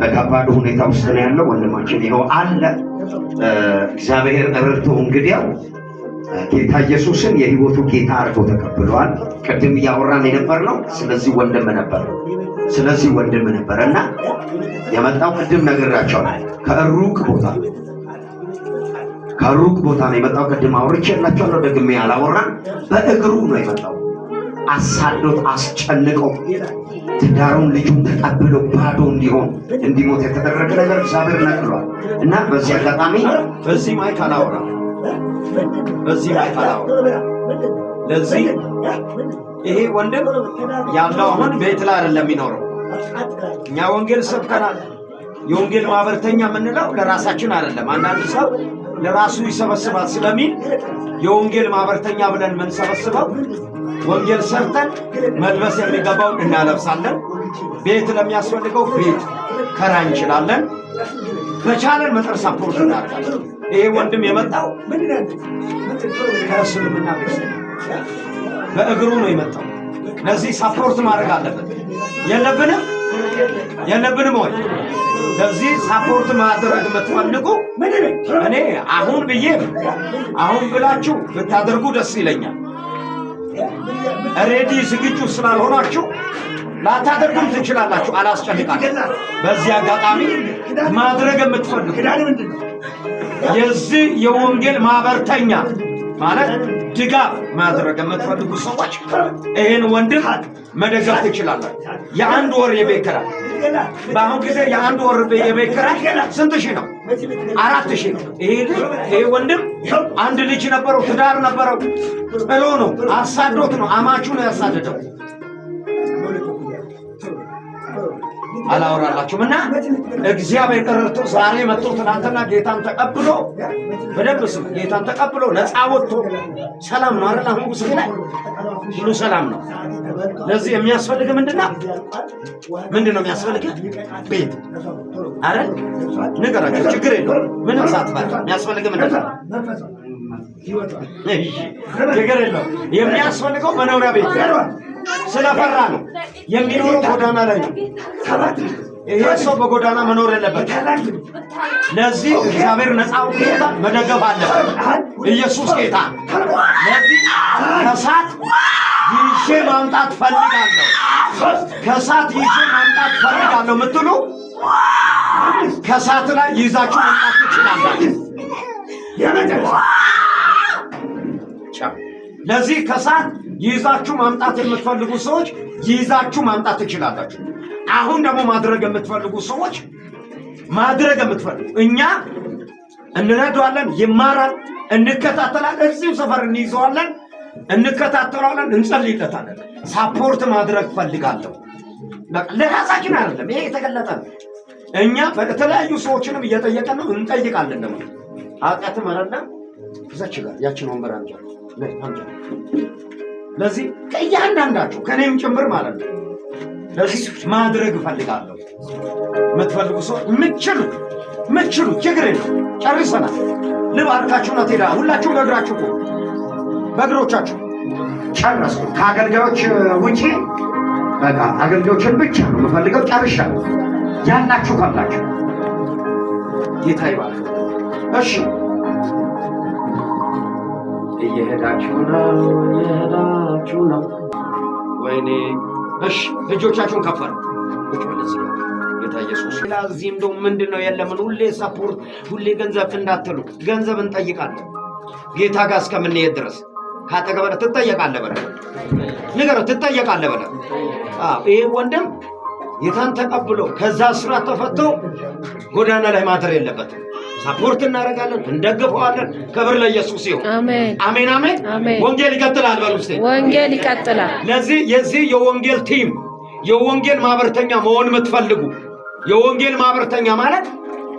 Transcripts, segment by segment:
በከባድ ሁኔታ ውስጥ ነው ያለው። ወንድማችን ይኸው አለ። እግዚአብሔር ረድቶ እንግዲያው ጌታ ኢየሱስን የሕይወቱ ጌታ አድርጎ ተቀብለዋል። ቅድም እያወራን የነበር ነው ስለዚህ ወንድም ነበር፣ ስለዚህ ወንድም ነበር እና የመጣው ቅድም ነግሬያቸዋለሁ። ከሩቅ ቦታ ከሩቅ ቦታ ነው የመጣው። ቅድም አውርቼላቸዋለሁ፣ ደግሜ አላወራን። በእግሩ ነው የመጣው። አሳዶት አስጨንቀው ትዳሩን ልጁን ተቀብሎ ባዶ እንዲሆን እንዲሞት የተደረገ ነገር እግዚአብሔር ነቅሏል። እና በዚህ አጋጣሚ በዚህ mic አላወራም፣ በዚህ mic አላወራም። ለዚህ ይሄ ወንድም ያለው አሁን ቤት ላይ አይደለም የሚኖረው። እኛ ወንጌል ሰብከናል። የወንጌል ማህበርተኛ የምንለው ለራሳችን አይደለም። አንዳንድ ሰው ለራሱ ይሰበስባል ስለሚል የወንጌል ማህበርተኛ ብለን የምንሰበስበው ወንጌል ሰርተን መልበስ የሚገባውን እናለብሳለን። ቤት ለሚያስፈልገው ቤት ከራ እንችላለን። በቻለን መጠን support እናደርጋለን። ይሄ ወንድም የመጣው ከእስልምና ቤት በእግሩ ነው የመጣው። ለዚህ support ማድረግ አለበት። የለብንም የለብንም ወይ? ለዚህ support ማድረግ የምትፈልጉ እኔ አሁን ብዬ አሁን ብላችሁ ብታደርጉ ደስ ይለኛል። Ready ዝግጁ ስላልሆናችሁ ላታደርጉም ትችላላችሁ። አላስጨንቃችሁ። በዚህ አጋጣሚ ማድረግ የምትፈልጉ የዚህ የወንጌል ማህበርተኛ ማለት ድጋፍ ማድረግ የምትፈልጉ ሰዎች ይህን ወንድም መደገፍ ትችላላችሁ። የአንድ ወር የቤት ኪራይ በአሁን ጊዜ የአንድ ወር የቤት ኪራይ ስንት ሺህ ነው? 4,000 ነው። ይሄ ልጅ ይሄ ወንድም አንድ ልጅ ነበረው፣ ትዳር ነበረው። ጥሎ ነው አሳዶት ነው አማቹ ነው ያሳደደው። አላወራላችሁም እና እግዚአብሔር ረድቶ ዛሬ መጥቶ ትናንትና ጌታን ተቀብሎ በደንብ ስም ጌታን ተቀብሎ ነፃ ወጥቶ ሰላም ነው አይደል? አሁን ውስጥ ላይ ሁሉ ሰላም ነው። ለዚህ የሚያስፈልግ ምንድነው? ምንድነው የሚያስፈልግ? ቤት አይደል? ንገራቸው፣ ችግር የለውም ምንም ሳትፈራ። የሚያስፈልግ ምንድነው? ችግር የለውም። የሚያስፈልገው መኖሪያ ቤት ስለፈራ ነው የሚኖረው፣ ጎዳና ላይ ነው። ይሄ ሰው በጎዳና መኖር የለበትም። ለዚህ እግዚአብሔር ነፃ አውጥቶታል፣ መደገፍ አለበት። ኢየሱስ ጌታ። ለዚህ ከእሳት ይዤ ማምጣት ፈልጋለሁ፣ ከእሳት ይዤ ማምጣት ፈልጋለሁ የምትሉ ከእሳት ላይ ይዛችሁ ማምጣት ትችላላችሁ። ለዚህ ከእሳት ይዛችሁ ማምጣት የምትፈልጉ ሰዎች ይዛችሁ ማምጣት ትችላላችሁ። አሁን ደግሞ ማድረግ የምትፈልጉ ሰዎች ማድረግ የምትፈልጉ እኛ እንረዳዋለን፣ ይማራል፣ እንከታተላለን። እዚሁ ሰፈር እንይዘዋለን፣ እንከታተለዋለን፣ እንጸልይለታለን። Support ማድረግ ፈልጋለሁ። ለራሳችን አይደለም፣ ይሄ የተገለጠ ነው። እኛ በተለያዩ ሰዎችንም እየጠየቀን ነው፣ እንጠይቃለን። ደግሞ ኃጢአትም አይደለም። እዛች ጋር ያችን ወንበር አምጫ አምጫ። ለዚህ ከእያንዳንዳችሁ ከእኔም ጭምር ማለት ነው። ለዚህ ማድረግ እፈልጋለሁ የምትፈልጉ ሰው ምችሉ ምችሉ ችግር የለው። ጨርሰናል። ልባርካችሁና ትሄዳ ሁላችሁም በእግራችሁ እኮ በእግሮቻችሁ ጨረስኩ። ከአገልጋዮች ውጪ በቃ አገልጋዮችን ብቻ ነው የምፈልገው። ጨርሻለሁ። ያላችሁ ካላችሁ ጌታ ይባርክ። እሺ እየሄዳችሁ ነው፣ እየሄዳችሁ ነው። ወይኔ እሺ፣ እጆቻችሁን ከፍ አድርጉ። ቁጭ በል እዚህ ጋር ጌታ ኢየሱስ። ሌላ እዚህ እንደው ምንድን ነው የለምን? ሁሌ support፣ ሁሌ ገንዘብ እንዳትሉ፣ ገንዘብ እንጠይቃለን ጌታ ጋር እስከምንሄድ ድረስ። ካጠገበ ትጠየቃለህ በለ ንገረው፣ ትጠየቃለህ በለ። አዎ ይሄ ወንድም ጌታን ተቀብሎ ከዛ ስራ ተፈቶ ጎዳና ላይ ማደር የለበትም። Support እናደርጋለን፣ እንደግፈዋለን። ክብር ለኢየሱስ ይሁን። አሜን አሜን አሜን። አሜን። ወንጌል ይቀጥላል በሉ እስቲ። ወንጌል ይቀጥላል። ለዚህ የዚህ የወንጌል team የወንጌል ማህበርተኛ መሆን የምትፈልጉ የወንጌል ማህበርተኛ ማለት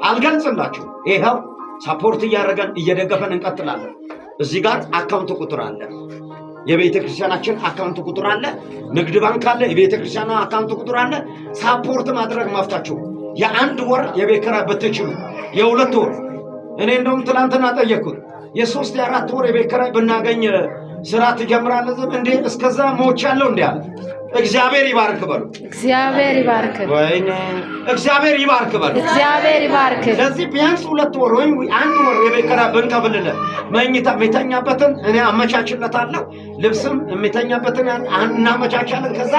አልገልጽላችሁ። ይኸው support እያደረገን እየደገፈን እንቀጥላለን። እዚህ ጋር account ቁጥር አለ። የቤተ ክርስቲያናችን account ቁጥር አለ። ንግድ ባንክ አለ። የቤተ ክርስቲያኗ account ቁጥር አለ። Support ማድረግ መፍታችሁ የአንድ ወር የቤት ኪራይ ብትችሉ የሁለት ወር እኔ እንደውም ትናንትና ጠየቅኩት። የሶስት የአራት ወር የቤት ኪራይ ብናገኝ ስራ ትጀምራለህ? እንዴ እስከዛ ሞቻለሁ እንዴ አለ። እግዚአብሔር ይባርክ በሉ። እግዚአብሔር ይባርክ። ወይኔ እግዚአብሔር ይባርክ በሉ። እግዚአብሔር ይባርክ። ለዚህ ቢያንስ 2 ወር ወይም አንድ ወር የቤት ኪራይ ብንከፍልለት መኝታ የሚተኛበትን እኔ አመቻችለታለሁ። ልብስም የሚተኛበትን እናመቻቻለን። ከዛ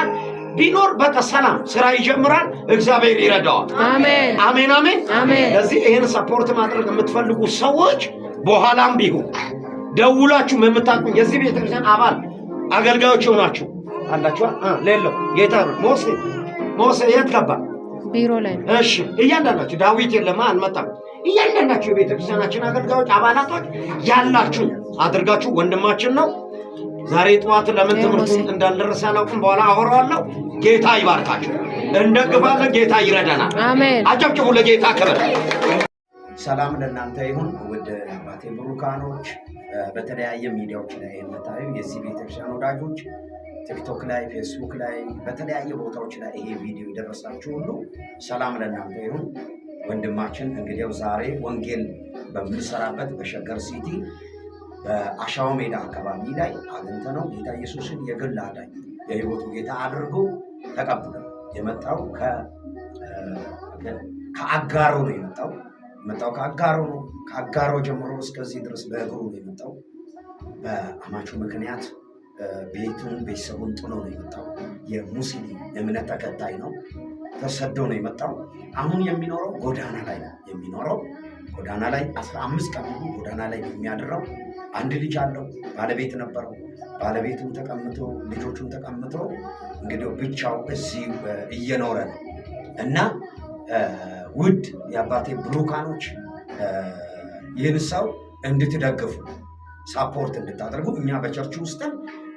ቢኖር በቃ ሰላም ስራ ይጀምራል። እግዚአብሔር ይረዳዋል። አሜን። አሜን አሜን። አሜን። ለዚህ ይህን support ማድረግ የምትፈልጉ ሰዎች በኋላም ቢሆን ደውላችሁ የምታውቁኝ የዚህ ቤተክርስቲያን አባል አገልጋዮች የሆናችሁ አላችሁ። ሌለው ጌታ ነው። ሞሴ ሞሴ የት ገባ? ቢሮ ላይ ነው። እሺ፣ እያንዳንዳችሁ ዳዊት የለማ አልመጣም። እያንዳንዳችሁ የቤተክርስቲያናችን አገልጋዮች አባላቶች ያላችሁ አድርጋችሁ ወንድማችን ነው። ዛሬ ጠዋት ለምን ትምህርቱን እንዳልደረሰ አላውቅም። በኋላ አወራዋለሁ። ጌታ ይባርካችሁ። እንደግፋለን። ጌታ ይረዳናል። አሜን። አጨብጭቡ ለጌታ ክብር። ሰላም ለእናንተ ይሁን ውድ አባቴ ብሩካኖች፣ በተለያየ ሚዲያዎች ላይ የምታዩ የዚህ ቤተክርስቲያን ወዳጆች፣ ቲክቶክ ላይ፣ ፌስቡክ ላይ፣ በተለያየ ቦታዎች ላይ ይሄ ቪዲዮ የደረሳችሁ ሁሉ ሰላም ለእናንተ ይሁን። ወንድማችን እንግዲያው ዛሬ ወንጌል በምንሰራበት በሸገር ሲቲ በአሻዋ ሜዳ አካባቢ ላይ አግኝተነው ጌታ ኢየሱስን የግል አዳኝ የህይወቱ ጌታ አድርጎ ተቀብሎ የመጣው ከአጋሮ ነው የመጣው ከአጋሮ ነው። ከአጋሮ ጀምሮ እስከዚህ ድረስ በእግሩ ነው የመጣው። በአማቹ ምክንያት ቤቱን ቤተሰቡን ጥሎ ነው የመጣው። የሙስሊም እምነት ተከታይ ነው። ተሰዶ ነው የመጣው። አሁን የሚኖረው ጎዳና ላይ ነው የሚኖረው። ጎዳና ላይ 15 ቀን ሙሉ ጎዳና ላይ ነው የሚያድረው። አንድ ልጅ አለው። ባለቤት ነበረው። ባለቤቱን ተቀምቶ ልጆቹን ተቀምቶ እንግዲህ ብቻው እዚህ እየኖረ ነው እና ውድ የአባቴ ብሩካኖች ይህን ሰው እንድትደግፉ support እንድታደርጉ እኛ በ church ውስጥም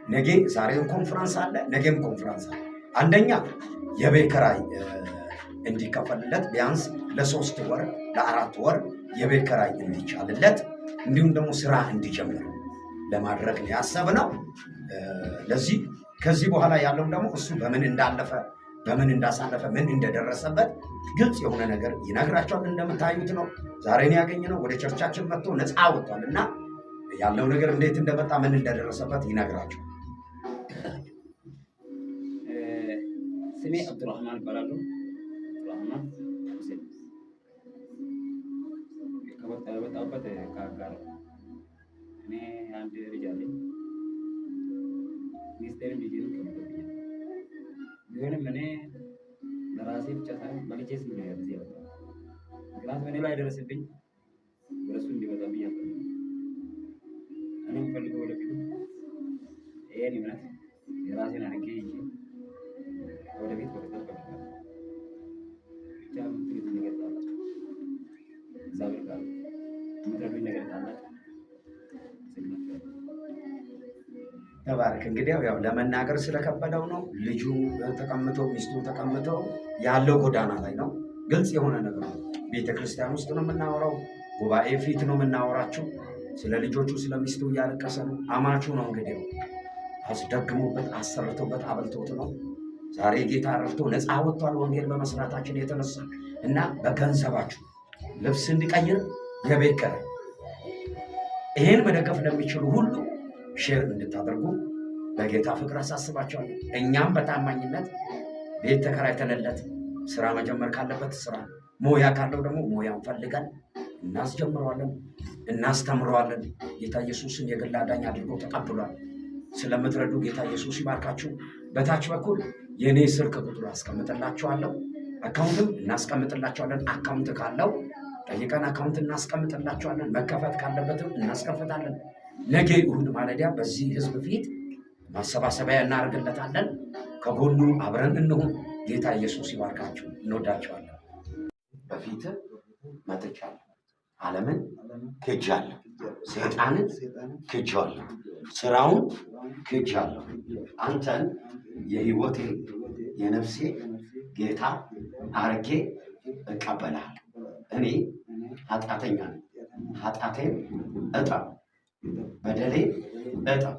ነገ ዛሬም ኮንፈረንስ አለ፣ ነገም ኮንፈረንስ አለ። አንደኛ የቤት ኪራይ እንዲከፈልለት ቢያንስ ለ3 ወር ለ4 ወር የቤት ኪራይ እንዲቻልለት እንዲሁም ደግሞ ስራ እንዲጀምር ለማድረግ ነው ያሰብነው። ለዚህ ከዚህ በኋላ ያለውን ደግሞ እሱ በምን እንዳለፈ፣ በምን እንዳሳለፈ፣ ምን እንደደረሰበት ግልጽ የሆነ ነገር ይነግራቸዋል። እንደምታዩት ነው ዛሬን ያገኘነው። ወደ church ኣችን መጥቶ ነፃ ወጥቷል እና ያለው ነገር እንዴት እንደመጣ ምን እንደደረሰበት ይነግራቸዋል። ስሜ አብዱራህማን ይባላሉ። አብዱራህማን ሁሴን የመጣሁበት ከአጋሮ። እኔ አንድ ልጅ አለኝ። ሚስቴንም ልጄንም ቀምቶብኛል። ቢሆንም እኔ ለራሴ ብቻ ሳይሆን በልጄ ስም ነው እዚህ የመጣሁት። ምክንያቱም እኔ ላይ የደረሰብኝ ወደ እሱ እንዲመጣብኝ አልፈልግም። እኔ የምፈልገው ወደፊቱ ይሄን እምነት የራሴን አድርጌ ይዤ ወደፊት መቀጠል እፈልጋለሁ። ብቻ የምትሉት ነገር ካላችሁ እግዚአብሔር ካለ የምትረዱኝ ነገር ካላችሁ አመሰግናችኋለሁ። ተባረክ። እንግዲያው ያው ለመናገር ስለከበደው ነው። ልጁ ተቀምጦ ሚስቱ ተቀምጦ ያለው ጎዳና ላይ ነው። ግልጽ የሆነ ነገር ነው። ቤተ ክርስቲያን ውስጥ ነው የምናወራው። ጉባኤ ፊት ነው የምናወራቸው። ስለ ልጆቹ ስለ ሚስቱ እያለቀሰ ነው። አማቹ ነው እንግዲያው አስደግሞበት አሰርቶበት አበልቶት ነው። ዛሬ ጌታ ረድቶ ነፃ ወጥቷል። ወንጌል በመስራታችን የተነሳ እና በገንዘባችሁ ልብስ እንዲቀይር የቤት ኪራይ ይሄን መደገፍ ለሚችሉ ሁሉ share እንድታደርጉ በጌታ ፍቅር አሳስባቸዋለሁ። እኛም በታማኝነት ቤት ተከራይተንለት ስራ መጀመር ካለበት ስራ፣ ሞያ ካለው ደግሞ ሞያን ፈልገን እናስጀምረዋለን፣ እናስተምረዋለን። ጌታ ኢየሱስን የግል አዳኝ አድርጎ ተቀብሏል። ስለምትረዱ ጌታ ኢየሱስ ይባርካችሁ። በታች በኩል የእኔ ስልክ ቁጥር አስቀምጥላችኋለሁ። Account ም እናስቀምጥላችኋለን። Account ካለው ጠይቀን account እናስቀምጥላችኋለን። መከፈት ካለበትም እናስከፍታለን። ነገ እሁድ ማለዳ በዚህ ህዝብ ፊት ማሰባሰቢያ እናደርግለታለን። ከጎኑ አብረን እንሁን። ጌታ ኢየሱስ ይባርካችሁ። እንወዳቸዋለን። በፊት መጥቻለሁ። ዓለምን ክጃለሁ። ሰይጣንን ክጃለሁ። ስራውን ክጃለሁ። አንተን የህይወቴ የነፍሴ ጌታ አርጌ እቀበልሃለሁ። እኔ ኃጢአተኛ ነኝ። ኃጢአቴን እጠብ፣ በደሌ እጠብ።